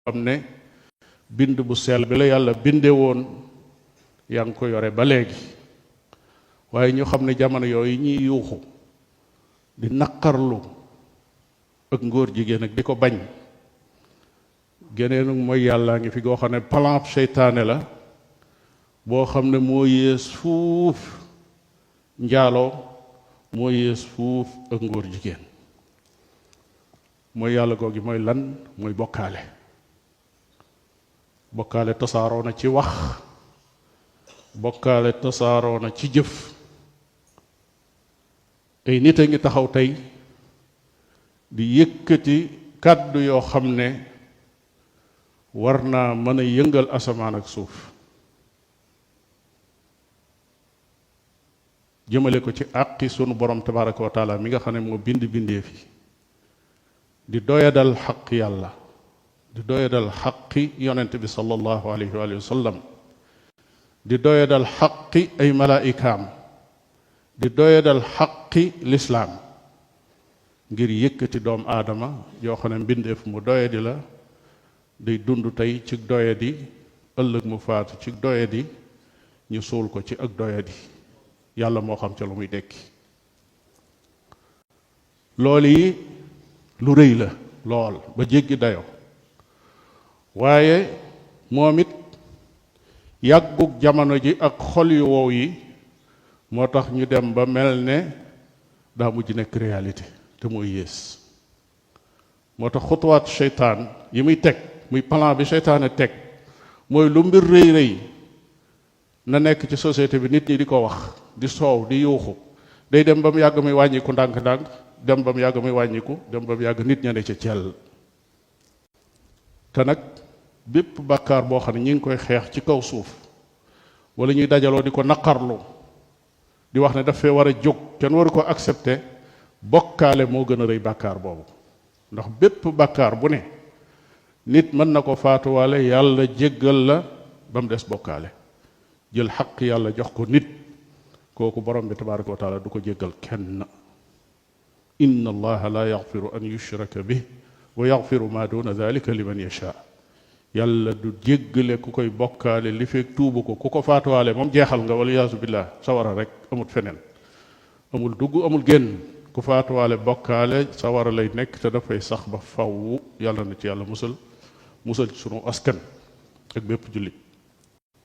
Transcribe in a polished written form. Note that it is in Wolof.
xam ne bind bu sell bi la yàlla binde woon yaa ngi ko yore ba léegi. waaye ñu xam ne jamono yooyu ñuy yuuxu di naqarlu ak ngóor jigéen ak di ko bañ, geneenu mooy yàllaa ngi fi goo xam ne plan seytaane la boo xam ne moo yées fuuf njaaloo, moo yées fuuf ak ngóor jigéen. mooy yàlla googi mooy lan? mooy bokkaale. bokkaale tasaaroo na ci wax, bokkaale tasaaroo na ci jëf. ay nit a ngi taxaw tey di yëkkati kàddu yoo xam ne war naa mën a yëngal asamaan ak suuf, jëmale ko ci àqi sunu borom tabaraka wa taala mi nga xam ne moo bind bindeef yi, di doyadal xaq yàlla, di doyadal xaqi yonent bi sallallahu alayhi wa sallam, di doyadal xaqi ay malaikaam, di doyadal xaqi lislaam, ngir yëkkati doom aadama yoo xam ne mbindeef mu doyadi la, day dund tey ci doyadi, ëllëg mu faatu ci doyadi, ñu suul ko ci ak doyadi, yàlla moo xam ca lu muy dekki. loolu yi lu rëy la lool ba jéggi dayo, waaye moom it yàggug jamono ji ak xol yu wow yi moo tax ñu dem ba mel ne daa mujj nekk réalité te mooy yées. moo tax xutuwaat seytaan yi muy teg, muy plan bi seytaane teg, mooy lu mbir rëy rëy na nekk ci société bi nit ñi di ko wax, di soow, di yuuxu, day dem ba mu yàgg muy wàññiku ndànk-ndànk, dem ba mu yàgg muy wàññiku, dem ba mu yàgg nit ña ne ca cell. te nag bépp bàkkaar boo xam ne ñi ngi koy xeex ci kaw suuf, wala ñuy dajaloo di ko naqarlu, di wax ne daf fee war a jóg, kenn waru ko accepter, bokkaale moo gën a rëy bàkkaar boobu. ndax bépp bàkkaar bu ne nit mën na ko faatuwaale, yàlla jéggal la, ba mu des bokkaale. jël xaq yàlla jox ko nit, kooku borom bi tabaraka wa taala du ko jéggal kenn. inna allaha la yaxfiru an yushraka bih wa yaxfiru ma duna dalika liman yasha. yàlla du jéggale ku koy bokkaale li fekk tuubu ko, ku ko faatuwaale moom jeexal nga, wala yaasu billah, sawara rek, amul feneen, amul dugg, amul génn. ku faatuwaale bokkaale sawara lay nekk te dafay sax ba faw. yàlla na ci yàlla musal ci sunu askan ak bépp jullit.